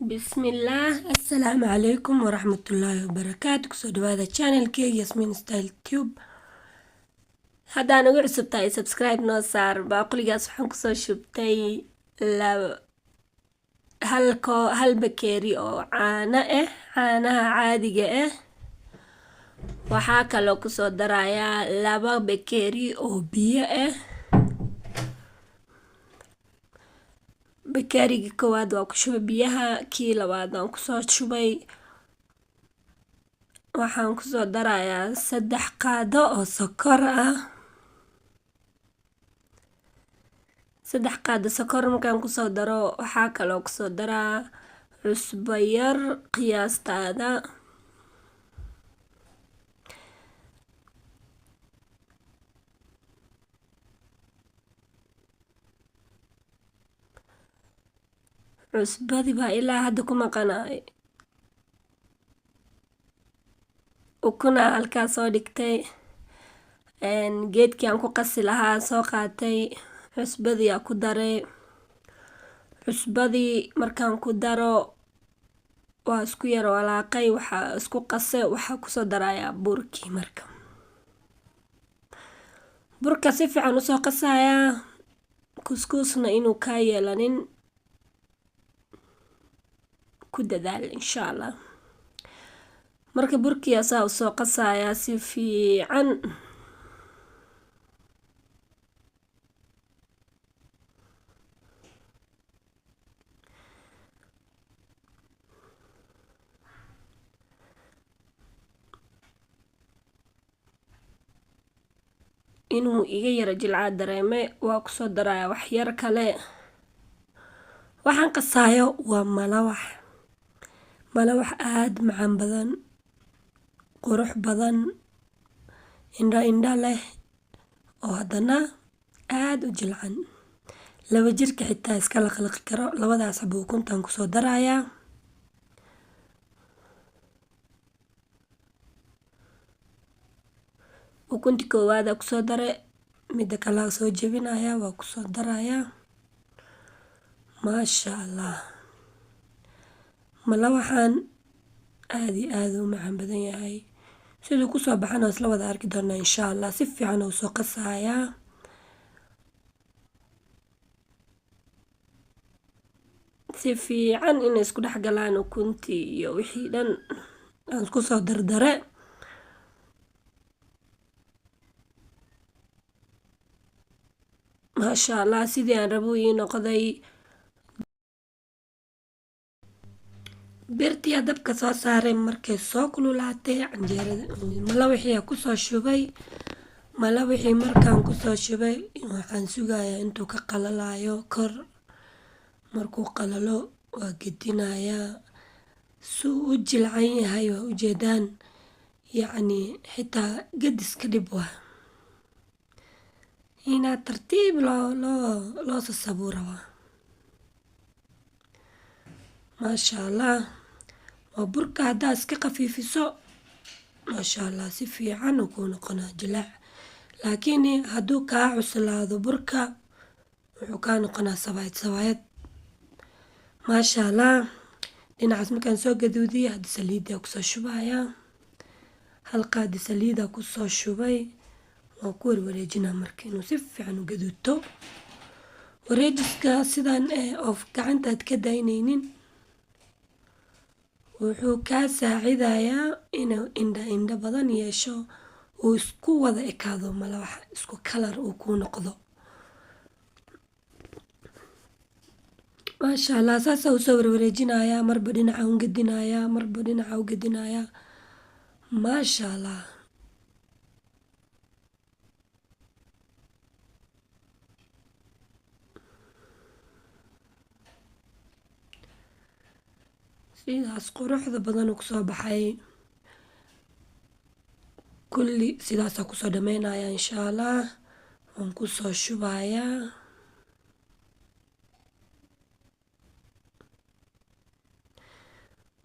Bismillaah, assalaamu calaykum waraxmatullaahi wabarakaatu. Kusoo dhawaada channelkeyga Yasmiin Style Tube. Haddaan ugu cusub tahay, subscribe noo saar. Baaquligaas waxaan kusoo shubtay hal hal bakeeri oo caano ah, caanaha caadiga ah. Waxaa kaloo kusoo darayaa 2 bakeeri oo biyo ah. Bakeerigii koowaad waa ku shubay biyaha, kii labaad waan kusoo shubay. Waxaan kusoo darayaa 3 qaado oo sokor ah. 3 qaado sokor markaan kusoo daro, waxaa kaloo kusoo daraa cusbo yar, qiyaastaada. Cusbadii baa ilaa hadda ku maqanay. Ukunaa halkaa soo dhigtay, geedkii aan ku qasi lahaa soo qaatay, cusbadii aa ku daray. Cusbadii markaan ku daro, waa isku yar walaaqay, waxaa isku qasay. Waxaa kusoo darayaa burkii. Marka burka si fiican usoo qasayaa, kuskuusna inuu kaa yeelanin ku dadaal, insha Allah. Marka burkii asaa usoo qasayaa si fiican. Inuu iga yara jilcaa dareeme, waa kusoo darayaa wax yar kale. Waxaan qasaayo waa malawax, malawax aada macaan badan, qurux badan, indho indho leh oo haddana aada u jilcan, 2 jirka xitaa iska laqlaqi karo. Labadaas xabo ukuntaan kusoo darayaa. Ukunti koowaada kusoo dare, midda kalaa soo jebinaya, waa kusoo darayaa. Maasha Allah, malawaxan aada iyo aada u macaan badan yahay. Siduu kusoo baxana isla wada arki doonaa, insha Allah. Si fiican uu soo qasayaa, si fiican inay isku dhex galaan ukuntii iyo wixii dhan aan isku soo dardare. Maasha Allah, sidii aan rabo ii noqday. Birtiyaa dabka soo saaray. Markay soo kululaatay, canjeerada malawixii kusoo shubay. Malawixii markaan kusoo shubay, waxaan sugayaa intuu ka qalalayo kor. Markuu qalalo, waa gedinayaa. Suu u jilcan yahay waa ujeedaan, yacni xitaa gediska dhib waa inaad tartiib loo sasabuu rabaa. Maasha Allah, waa burka haddaa iska khafiifiso, maasha Allah, si fiican uu kuu noqonaa jilaac. Laakiin hadduu kaa cuslaado burka, wuxuu kaa noqonaa sabaayad sabaayad. Maasha Allah, dhinacaas markaan soo gaduudiyay, hadda saliiddaa kusoo shubayaa. Hal qaadi saliidaa kusoo shubay, waan ku warwareejinaa marka inuu si fiican u gaduudto. Wareejiska sidaan eh oo gacantaad ka daynaynin wuxuu kaa saacidayaa inuu indha indho badan yeesho, uu isku wada ekaado malawaxa, isku kalar uu kuu noqdo. Maasha Allah, saasaa usoo warwareejinayaa, marba dhinaca u gedinayaa, marba dhinaca u gedinayaa. Maasha Allah, sidaas quruxda badan uu kusoo baxay. Kulli sidaasaa kusoo dhameynaya, insha Allah. Waan kusoo shubayaa.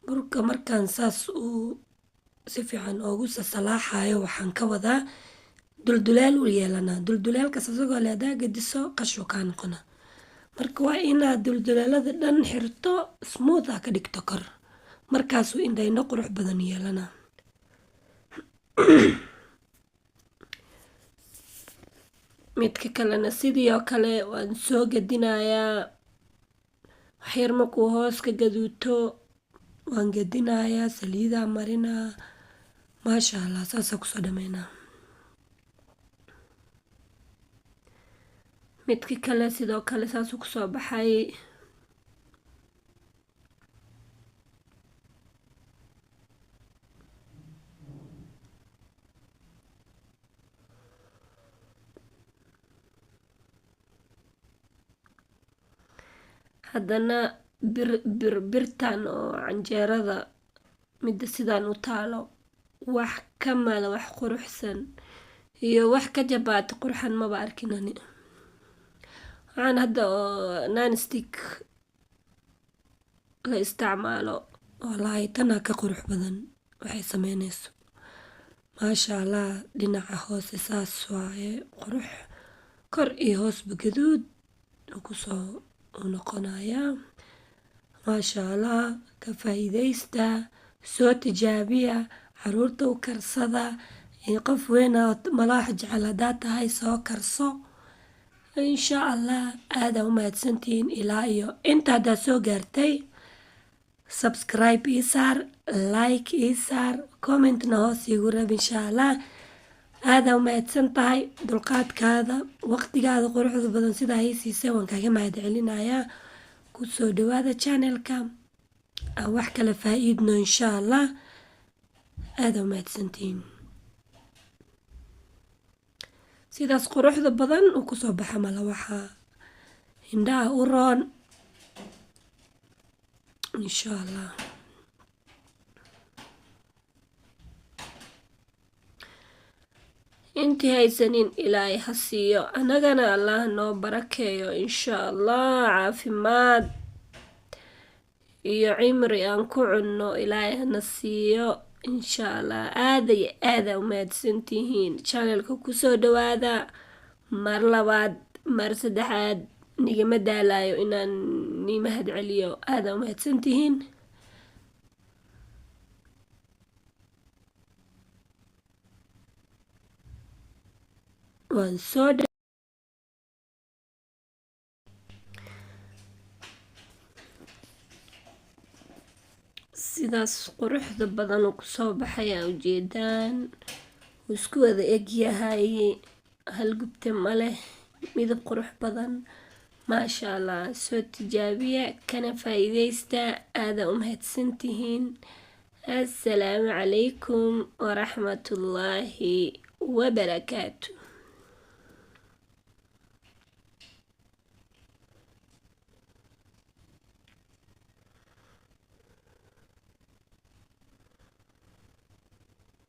Burka markaan saas uu si fiican oogu sasalaaxayo, waxaan ka wadaa dulduleel u yeelanaa. Dulduleelkaas asagoo le hadaa gediso, qashuu kaa noqona. Marka waa inaad dulduleelada dhan xirto, smooth aa ka dhigto kor, markaasuu indha indho qurux badan yeelanaa. Midka kalena sidii oo kale waan soo gadinayaa. Waxyar markuu hoos ka gaduuto waan gadinayaa, saliidaa marinaa. Maasha Allah, saasaa kusoo dhameynaa. Midka kale sidoo kale saasuu kusoo baxay. Haddana bir bir birtan oo canjeerada midda sidaan u taalo, wax ka mala wax quruxsan iyo wax ka jabaati qurxan maba arkin ani. Waxaan hadda oo non-stick la isticmaalo, wallaahi tanaa ka qurux badan waxay sameynayso. Maasha Allah, dhinaca hoose saas waaye qurux, kor iyo hoosba gaduud kusoo u noqonayaa. Maasha Allah, ka faa'iidaysta, soo tijaabiya, caruurta u karsada. Qof weyn oo malaax jecel haddaad tahay, soo karso insha Allah. Aada u mahadsantihiin ilaa iyo inta haddaad soo gaartay. Subscribe ii saar, like ii saar, commentna hoos iigu reeb insha Allah. Aada u mahadsan tahay dulqaadkaada, waqtigaada quruxda badan sidaa ii siisay, waan kaaga mahad celinayaa. Kusoo dhawaada channelka, aan wax kala faa'iidno insha Allah. Aada u mahadsantihiin. Sidaas quruxda badan uu kusoo baxa mala waxaa indhaha u roon insha Allah. Intii haysanin Ilaahay ha siiyo, annagana Allah noo barakeeyo insha Allah. Caafimaad iyo cimri aan ku cunno Ilaahay hana siiyo insha Allah. Aada iyo aada u mahadsantihiin. Channelka kusoo dhawaada mar labaad, mar saddexaad, nigama daalayo inaan nii mahad celiyo. Aada u mahadsantihiin. Waan soo sidaas quruxda badan uu kusoo baxay aa ujeedaan. Wuu isku wada egyahay, hal gubte ma leh, midab qurux badan. Maasha Allah, soo tijaabiya kana faa'iidaysta. Aada u mahadsantihiin. Assalaamu calaykum waraxmatullaahi wabarakaatu.